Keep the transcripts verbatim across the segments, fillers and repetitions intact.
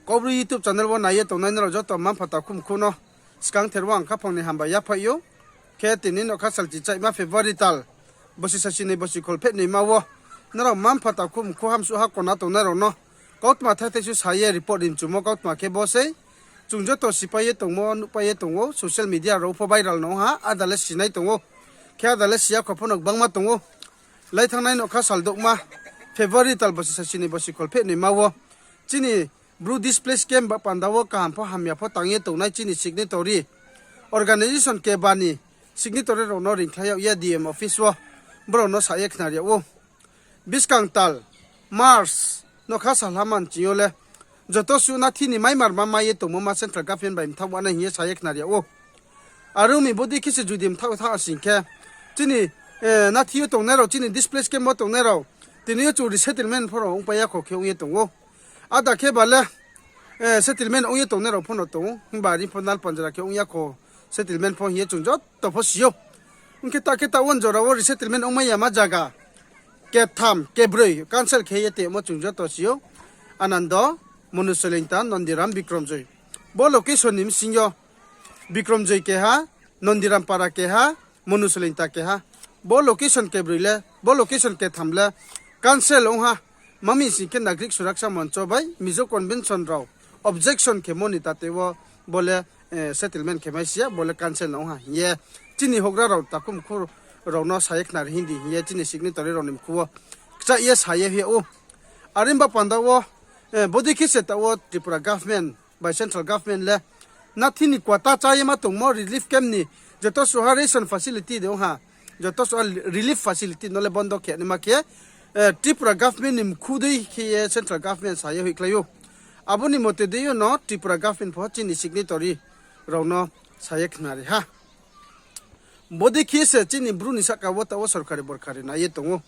Kaubru YouTube channel wo nai ye tongnai nrao joto mma-mpha takhu mkhu no skangther wo ang khaphang ni hambai yaphaih ou. Khe tini nokha sal chichaihma February tal bosi sasi ni bosi kholpheh noima wo nrao mma-mpha takhu mkhu hamsuh ha kona tongnai rao no kautma thai thai su sa ye report ri mchumo kautma khe bo sei. Chung joto sipai ye tongmo, nuhpai ye tong ou, social media rao pho viral no ha, áda le sinai tong ou. Khe áda le si ya kho pho no gbangma tong ou. Lai thanngnai nokha sal douhma February tal bosi sasi ni bosi kholpheh noima wo chini Bru displaced camp ba panda wo kaham pho hamya pho tang ye tongnai chini signatory, organization keba ni signatory rao no ringkhlai yag ye D M office wo brao no sa ye khnari yag ou. Buskang tal March nokha salha manching yo le joto suh nathi ni maimarma mai ye tongmo ma central government bai mthaoh wanai hing ye sa ye khnari yag ou. Are ong mi bodei khe se judi mthaoh tha sing khe, chini, eh, nathi yo tongnai rao, chini displaced camp wo tongnai rao, tini yo chung resettlement pho rao ongpai ya kho khe ong ye tong ou. Áda khe ba le, eh, settlement ong ye tongnai rao pho no tong ou, himba are pho nal panjra khe ong ya kho settlement pho hing ye chung joto pho si ou. Ong khe ta khe ta wo jora wo resettlement ongmai yama zaga ketham, kebroi cancel khe ye tongmo chung joto si ou. Anando, Monu Soilingta, Nondiram, Bikromjoi. Bo location ni bsing yo Bikromjoi keha, Nondiram para keha, Monu Soilingta keha. Bo location kebroi le, bo location ketham le cancel ong ha. Mami sing khe Nagarik Suraksa Moncho bai Mizo Convention rao objection khemo ni tate wo bo le, eh, settlement khe mai si ya, bo le cancel no ong ha hing ye chini houhgra rao takhu mkhu rao no sa ye khnari hing di hing ye chini signatory rao ni mkhu wo kchaih ye sa ye hoih yag ou. Are ong ba panda wo, eh, bodei khe se taoh wo Tripura government bai central government le nathi ni quota chá ye ma tongmo relief camp ni joto suh ha ration facility de ong ha, joto suh ha relief facility no le bondo khe naima khe, eh, Tripura government ni mkhu dei khe ye central government sa ye hoihkhlai ou. Abo ni mote dei yo no Tripura government pho chini signatory rao no sa ye khnari ha. Bodei khe se chini Bru ni sahka wo taoh wo sorkari borkari nai ye tong ou.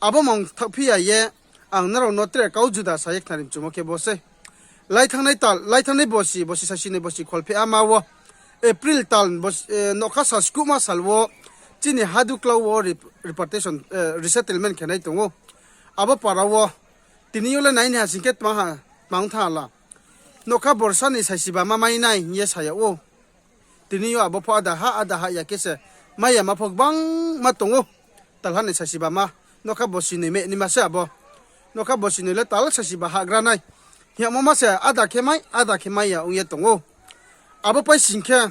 Abo mung thaohphi ya ye ang nrao no tre kau juda sa ye khnari mchumo khe bo sei. Lai thanngnai tal, lai thanngnai bosi, bosi sasi ni bosi kholpheh ama wo April tal bos-, eh, nokha sal skuhma sal wo chini Haduklau wo rep-, repatriation, eh, resettlement khe nai tong ou. Abo para wo tini yo le nai ni ha sing khe tma ha, tma ong tha la. Nokha borsa ni saisiba ma mai nai hing ye sa yag ou. Tini yo abo pho áda ha, áda ha ya khe se mai yama pho gbangma tong ou. Talha ni saisiba ma, nokha bosi noi me naima se abo. Nokha bosi noi le tal saisiba hagra nai. Hing yagmo ma se áda khe mai, áda khe mai ya ong ye tong ou. Abo pai sing khe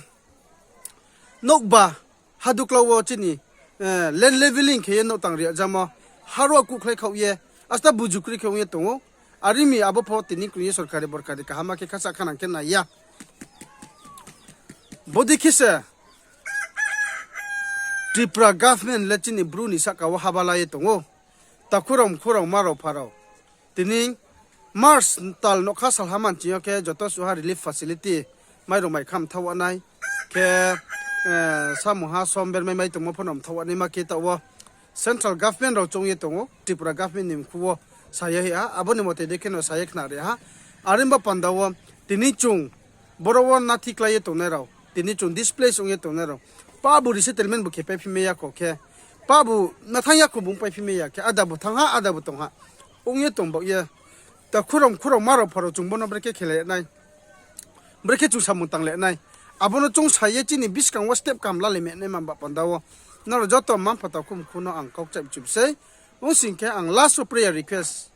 nouhba Haduklau wo chini, eh, land levelling khe ye nouh tang ri yag jamo, haruh kuhkhlai khaoh ye, asta buju kri khe ong ye tong ou. Are ong mi abo pho tini krung ye sorkari borkari kaham khe khasa khanang khe nai ya. Bodei khe se Tripura government le chini Bru ni sahka wo haba la ye tong ou. Takhu rao, mkhu rao, ma rao, pha rao. Tini March tal nokha salha manching yo khe joto suh ha relief facility mairung mai kha mthaoh wanai. Khe, eh, samung ha som bermai mai tongmo pho no mthaoh wanaima khe taoh wo central government rao choung ye tong ou, Tripura government ni mkhu wo sa ye hoih ha, abo ni mote dei khe no sa ye khnari ha. Are ong ba panda wo tini chung boro wo nathi klái ye tongnai rao, tini chung displace ong ye tongnai rao, pabu resettlement bu khe paiphi mai ya kho khe, pabu nathang ya kho bung paiphi mai ya khe, áda bu thanng ha, áda bu tong ha. Ong ye tong baoh ye, takhu rao, mkhu rao, ma rao, pha rao chung bo no brekhe khe le nai, brekhe chung samung tang le nai. Abo no chung sa ye chini buskang wo step kaham lalai me naima ba panda wo nrao joto mma-mpha takhu mkhu no ang kau kchaih mchu mi sei. Ong sing khe ang last wo prayer request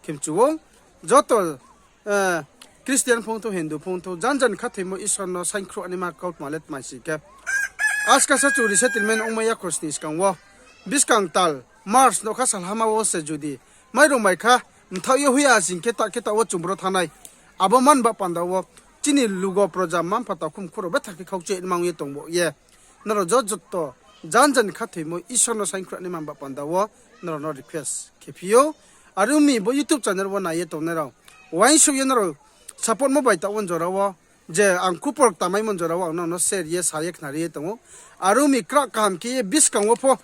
khe mchu ou. Joto, eh, Christian phung thou, Hindu phung thou, jan jan khathoimo Isor no saingkhruh naima kautma le tma sing khe, askasa chung resettlement ongmai ya khosni skang wo, buskang tal March nokha salhama wo se judi mairung mai kha mthaoh ye hoih ya sing khe, ta khe taoh wo chung bro thanngnai. Abo man ba panda wo chini lugo proja mma-mpha takhu mkhu rao betha khe khaukchoi naima ong ye tong baoh ye, nrao joto jan jan khathoimo Isor no saingkhruh naima ba panda wo nrao no request khe phi ou. Are ong mi bo YouTube channel wo nai ye tongnai rao, uaingsouh ye nrao support mo bai taoh wo jora wo, je ang khupor tamaimo jora wo ang nrao no share ye sa ye khnari ye tong ou. Are ong mi krak kaham khe ye buskang wo pho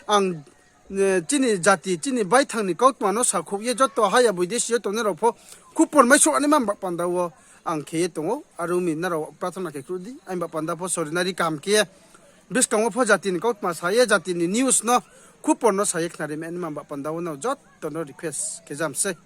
ang, eh, chini jati, chini baithang ni kautma no sakhouh ye joto haya boidesi yo tongnai rao pho khupor maisouh naima ba panda wo ang khe ye tong ou. Are ong mi nrao prathona khe khruh di, aini ba panda pho sorinari kaham khe ye buskang wo pho jati ni kautma sa ye, jati ni news no, khupor no sa ye khnari me naima ba panda wo nrao joto no request khe jam sei.